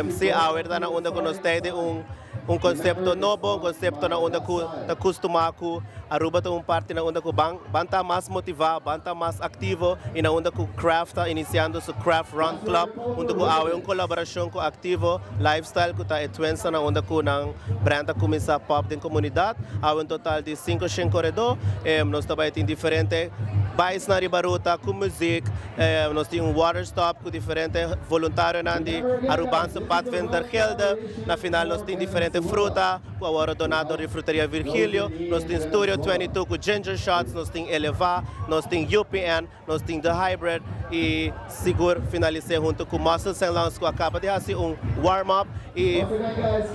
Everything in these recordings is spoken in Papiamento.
Si awe ta na unda cu nos ta den un concepto nobo, un concepto na unda cu ta custuma cu Aruba ta un parti na unda cu ban ta mas motiva, ban ta mas activo y na unda cu Craft ta iniciando su Craft Run Club, hunto cu awe un colaboracion cu Activo Lifestyle, cu ta e twins na unda cu nan brand a cuminsa pop den comunidad. Awe un total di 500 coredo, nos tambe tin diferente bikes na riba ruta cu music, nos tin un water stop cu diferente voluntario di Arubaanse Padvinder Gilde. Na final nos tin diferente fruta, cu awor dona di Fruteria Virgilio, nos tin Studio 22 cu ginger shots, nos tin Eleva, nos tin UPN, nos tin The Hybrid y sigur finalisa hunto cu Muscles and Lungs, cu a caba di haci un warm-up y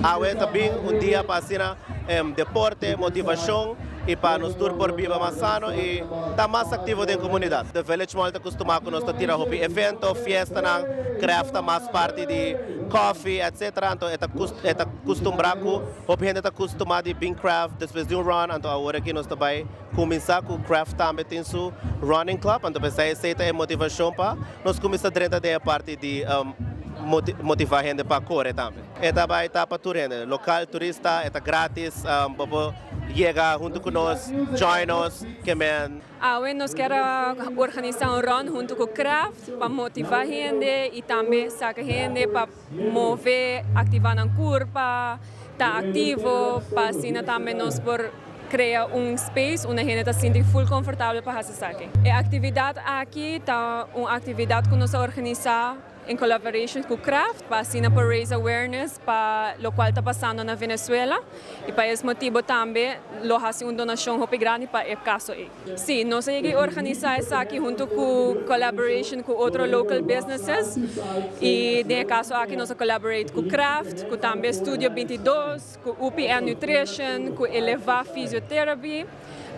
awe tambe un dia pa asina deporte, motivacion y pa nos tur por biba mas sano y ta mas activo den comunidad. The Village Mall ta custuma cu nos ta tira hopi evento, fiesta nan, Craft mas parti di coffee, etc. Anto e ta custumbra cu hopi hende ta custuma di bin Craft despues di un run, anto awor aki nos tambe cuminsa cu Craft tambe tin su running club, anto pensa esey ta e motivacion pa nos cuminsa drenta den parti di motiva hende pa core tambe. E ta bay ta pa tur hende, local, turista, e ta gratis, pa yega hunto cu nos, join nos, kiermen. Awe nos kier organisa un run hunto cu Craft pa motiva hende y tambe saca hende pa move, activa nan curpa, ta activo, pa asina tambe nos por crea un space unda hende ta sinti full comfortabel pa haci esaki. E actividad aki ta un actividad cu nos a organisa in collaboration cu Craft pa asina pa raise awareness pa loke ta pasando na Venezuela y pa e motibo tambe lo haci un donacion hopi grandi pa e caso ey. Si, nos a organisa esaki hunto cu collaboration cu otro local businesses y den e caso aki nos a collaborate cu Craft, cu tambe Studio 22, cu UPN Nutrition, cu Eleva Physiotherapy,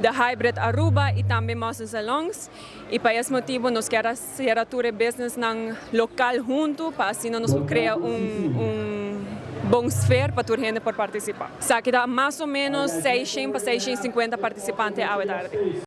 The Hybrid Aruba y tambe Muscles and Lungs. Y pa e motibo nos kier sera tur business nan local hunto pa asina nos crea un bon sfera pa tur hende por participa. Esaki ta mas o menos 600 pa 650 participante awe tardi.